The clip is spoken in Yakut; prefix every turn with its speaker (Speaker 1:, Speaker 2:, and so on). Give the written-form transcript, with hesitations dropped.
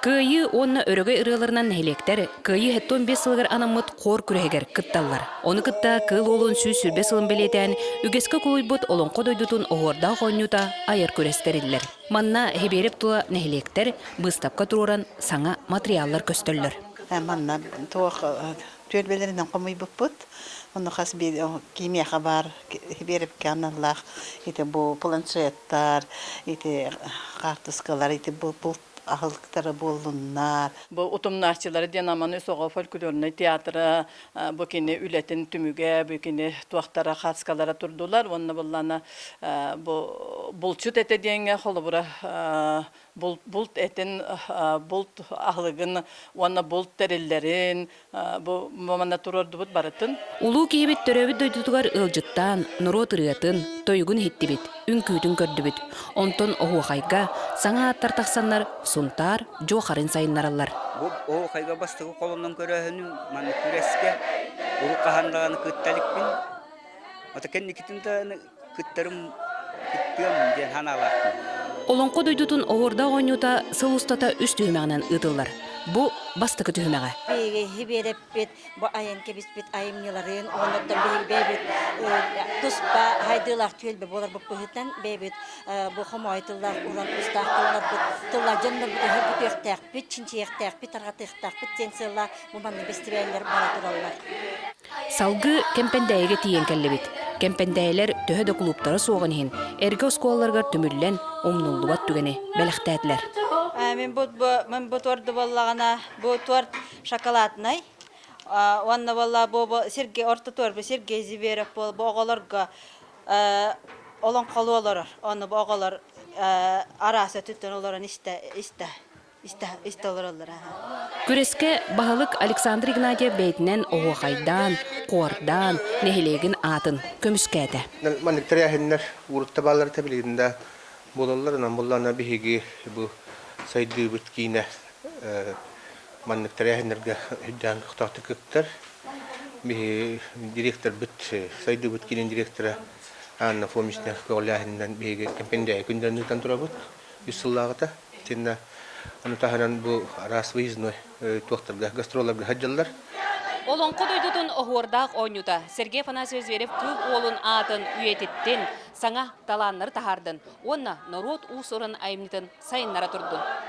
Speaker 1: Кыайыы уонна өрөгөй ырыаларынан нэһилиэктэр Кыайыы 75 сылыгар анаммыт хор күрэһигэр кытталлар. Ону кытта Кыыл Уолун 120 сылын бэлиэтээн, үгэскэ кулуйбут Олоҥхо дойдутун оһуордаах оонньуута айар күрэс тэриллэр. Манна Хибиэрэп тула нэһилиэктэр быыстапка туруоран саҥа матырыйааллар көстөллөр.
Speaker 2: Манна туох түөлбэлэринэн хомуйбуппут. Ону хас биир кимиэхэ баар Хибиэрэпкэ аналлаах ити бу планшеттар, ити хаартыскалар, ити бу аһылыктара буоллуннар.
Speaker 3: Бу утумнааччылары диэн Аман Үс оҕо фольклорнай театра бу кини үлэтин түмүгэ, бу кини туохтара, хаскалара турдулар уонна буллана бу булчут этэ диэҥҥэ холобура булт этин, булт аһылыгын уонна булт тэриллэрин бу манна туруордубут барытын.
Speaker 1: Улуу киһибит төрөөбүт дойдутугар ыалдьыттаан, норуот ырыатын, тойугун иһиттибит, үҥкүүтүн көрдүбүт. Онтон оһуохайга саҥа ааттар тахсаннар Сунтаар дьуохарын сайыннараллар.
Speaker 4: Бу оһуохайга бастакы холонон көрөөһүнүм манна күрэскэ урут хаһан даҕаны кытта иликпин. Ата кэнникитин да кыттарым кыттыам диэн санаалаахпын.
Speaker 1: Олоҥхо дойдутун оһуордаах оонньуута сыл устата үс түһүмэҕинэн ыытыллар. Бу бастакы түһүмэҕэ.
Speaker 5: Биһиги биэрэппит, бу айан кэбиспит айымньыларын, оннуттан биһиги бэйэбит туспа хайдыылаах түөлбэ буоларбыт быһыытынан бэйэбит бу хомоой тыллаах уран устаах тылларбыт тыллар дьоннорбут өһөргүтүөхтээхпит, чинчийиэхтээхпит, тарҕатыахтаахпыт диэн сыаллаах бу маннык бэстибээллэр бара тураллар.
Speaker 1: Салгыы Кэмпэндээйигэ тиийэн кэллибит. Кэмпэндээйилэр төһө да кулууптара суоҕун иһин, эргэ оскуолаларыгар түмүллэн, умнуллубат түгэни бэлэхтээтилэр.
Speaker 6: Мин бу мин бу торду буоллаҕына бу торт шоколаднай уонна буолла бу Сергей орто торбу Сергей Зверев буол бу оҕолорго олоҥхолуу олорор ону бу оҕолор араас өттүттэн олорон истэ истэ истэ олороллор.
Speaker 1: Күрэскэ баһылык Александр Игнатьев бэйэтинэн оһуохайдаан, хуордаан, нэһилиэгин аатын көмүскээтэ.
Speaker 7: Маннык тэрээһиннэр урут да бааллар этэ, билигин да буолаллар. Онон буоллаҕына биһиги бу сайдыыбыт киинэ маннык тэрээһиннэргэ үрдээн көхтөөхтүк кыттар. Биһиги директорбыт, сайдыыбыт киинин директора Анна Фомична көҕүлээһининэн биһиги Кэмпэндээйи күндэрин ыытан турабыт үс сыллааҕыта. Итиннэ ону таһынан бу араас выездной туохтарга, гастролларга сылдьаллар.
Speaker 1: Олоҥхо дойдутун оһуордаах оонньуута Сергей Афанасьевич Зверев Кыыл Уолун аатын үйэтиттин, саҥа талааннары таһаардын уонна норуот уус-уран айымньытын сайыннара турдун.